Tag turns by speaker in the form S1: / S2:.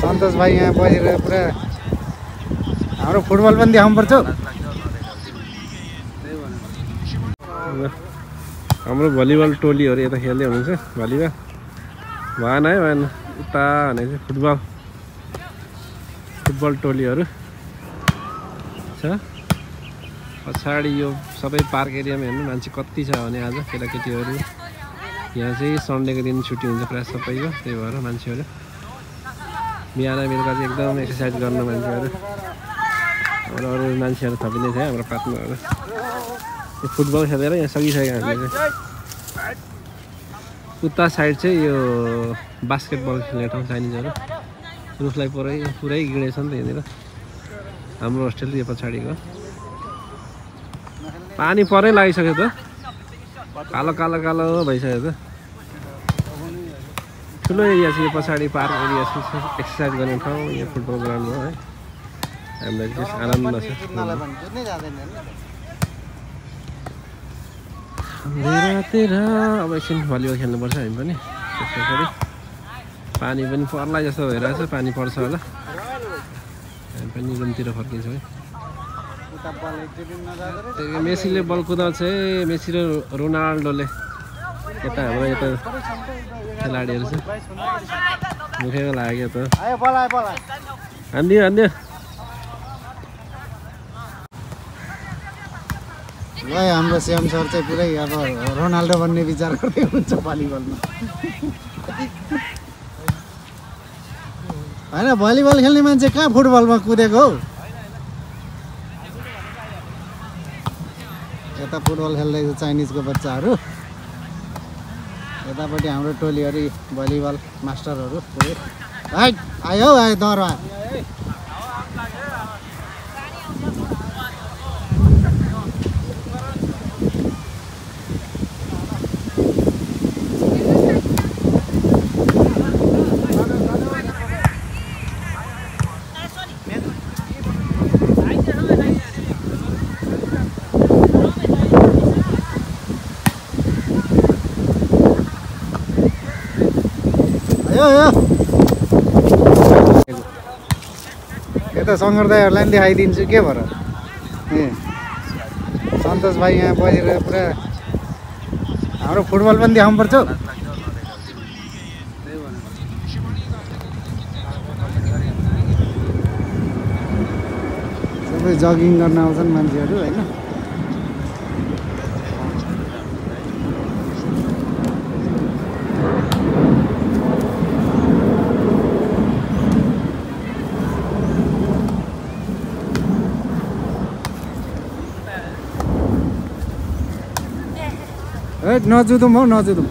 S1: सन्तोष भाइ यहाँ बसेर पुरा हाम्रो फुटबल पनि देखाउनुपर्छ।
S2: हाम्रो भलिबल टोलीहरू यता खेल्दै हुनुहुन्छ भलिबल। भएन है भएन उता भने चाहिँ फुटबल टोलीहरू छ। पछाडि यो सबै पार्क एरियामा हेर्नु मान्छे कति छ भने आज केटाकेटीहरू। यहाँ चाहिँ सन्डेको दिन छुट्टी हुन्छ प्रायः सबैको, त्यही भएर मान्छेहरू बिहान बेलुका चाहिँ एकदम एक्सर्साइज गर्न मान्छेहरू। अरू मान्छेहरू थपिँदै थियो हाम्रो पार्टनरहरू। यो फुटबल खेलेर यहाँ सकिसक्यो हामीले चाहिँ। उता साइड चाहिँ यो बास्केटबल खेल्ने ठाउँ चाइनिजहरू। रुखलाई पुरै गिडेछ नि त यहाँनिर। हाम्रो होस्टेल यो पछाडिको पानी परै लागिसक्यो त, कालो कालो कालो भइसक्यो त। ठुलो एरिया छ यो पछाडि, पार्क एरिया छ, एक्सर्साइज गर्ने ठाउँ यो फुटबल ग्राउन्डमा है। हामीलाई चाहिँ आनन्द छ। रातिर अब एकछिन भलिबल खेल्नुपर्छ हामी पनि। त्यसपछि पानी पनि पर्ला जस्तो भइरहेछ, पानी पर्छ होला। हामी पनि रुमतिर फर्किन्छौँ है। मेसीले बल कुदाउँछ है, मेसी र रोनाल्डोले। यता हाम्रो यता खेलाडीहरू छ, मुखेको लाग्यो त। हान्दियो हान्दियो।
S1: ल हाम्रो श्याम सर चाहिँ पुरै अब रोनाल्डो बन्ने विचार गर्दै हुन्छ भलिबलमा। होइन भलिबल खेल्ने मान्छे कहाँ फुटबलमा कुदेको हौ। यता फुटबल खेल्दैछ चाइनिजको बच्चाहरू, यतापट्टि हाम्रो टोलीहरू भलिबल मास्टरहरू पुरै। हाइट आयो हौ आयो दरबार। यता शङ्कर दाईहरूलाई पनि देखाइदिन्छु के भएर। ए सन्तोष भाइ यहाँ बसेर पुरा हाम्रो फुटबल पनि देखाउनुपर्छ। सबै जगिङ गर्न आउँछन् मान्छेहरू होइन। नजुदौँ हौ नजुदौँ।